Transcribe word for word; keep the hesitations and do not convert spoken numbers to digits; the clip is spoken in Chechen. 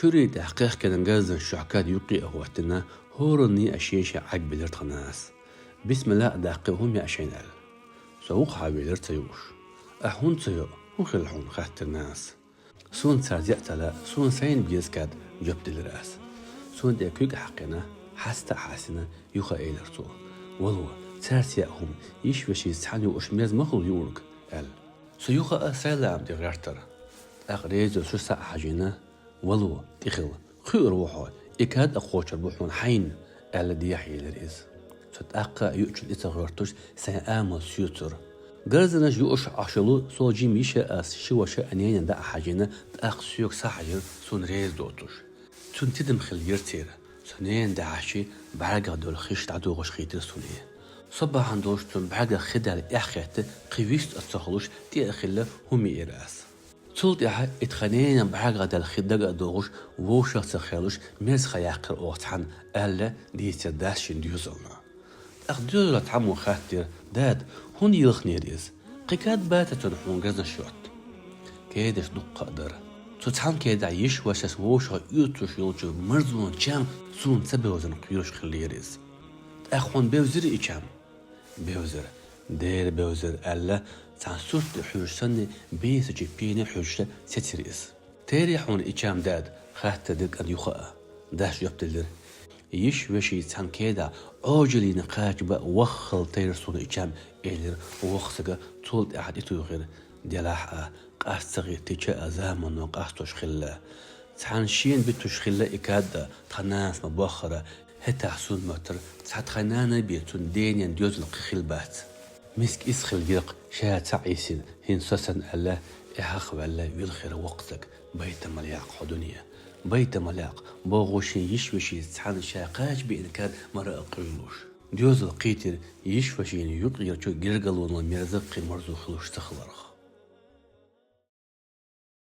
Шуьри тӀехь кхехкина гарзан шуьхь кад юккъе а хӀоттина, хӀоранна а шен-шен Ӏаг белира тхан нанас. «Бисмилла а даккхий, хӀума яа шайна», — аьлла. «Со вукху хьан велира», — ца юуш. «Ахь хӀунда ца йо? ХӀун хилла хьуна?» — хаьттира нанас. «Суна цара зеа ца лаьа, суна сайна беза кад», — жоп делира ас. Суна тӀе куьг а хьаькхина, хьаста а хьаьстина, юха а элира цо: «Вало, цаьрца яа хӀума йиш-вешица цхьаьна юуш мерза ма хуьлу юург», — аьлла. Со юха а сайлаам тӀе гӀертара. ТӀаккха реза йоцуш схьа а хьажийна: «Вало, тӀехила, кхуьур ву хьо, и кад а кхочур бу хьуна хьайна», — аьлла, дехьаелира иза. Со тӀаккха а юучунна и ца гӀоьртуш, сайн амал соьцура. Гарзанаш юуш Ӏаш йолу сол жима йиша а, ас ши ваша а ненан дӀа а хьажийна, тӀаккха соьга схьахьажийра, суна реза доцуш. Цуьнан тидам хилла яра церан. Со ненан дӀахьаьжчи, бӀаьргех долу хиш дӀадугӀуш хийтира суна и. Со бахьана долуш цуьнан бӀаьргех хи даьлла эхь хетта, кхин вист а ца хуьлуш, тӀе а хилла, хӀума йиира ас. Цул тӀаьхьа и тхан ненан бӀаьргех даьлла хи дага а дугӀуш, вовшах а ца хилуш, мерза хан яьккхира оха цхьаьна, аьлла, дийцира дас шен доьзална. ТӀаккха доьзалан цхьаммо хаьттира: «Дада, хӀунда йилхинера иза? Кхин кад бац цуьнан хьуна гарзанаш йотта?» Кедаш дуккха а дара. Цу цхьана кедахь йиш-вашас вовшах оьцуш йолчу марзонан чам суна ца бевзина кхоьруш хиллера иза. «ТӀаккха хьуна бевзира и чам?» «Бевзира, дера бевзира», — аьлла, цхьана сурт тӀе хьуьжуш санна, бесачу пене хьуьжуш сецира иза. «Терий хьуна и чам, дада?» — хаьттира дерг а юха а. Дас жоп делира: «Йиш-вешица цхьана кедахь Ӏожаллина кхача баа ваххал тайра суна и чам», — элира воккха стага, цул тӀаьхьа тӀетухира: «Делахь а, къаста ца хетта ча а замано къастош хилла. Цхьана шена битуш хилла и кад а, тхан нанас ма-боххара, хӀетахь суна моьттура, цхьа тхайн нанна бен цуьнан денан доьзал кхин хилла бац». Миска иза хилла гира-кх, ша ца Ӏийсина, хӀинца со санна аьлла, эхь а ваьлла, вилхира воккха стаг: «Байтамал яккха хьо, дуьне! Байтамал яккха!» — бохуш, шен йиш-вешица цхьаьна ша кхача беана кад мара а къуьйлуш. Доьзал кхийтира, йиш-вешина юкъерчу гергарлонал мерза кхин марзо хуьлуш ца хиларх.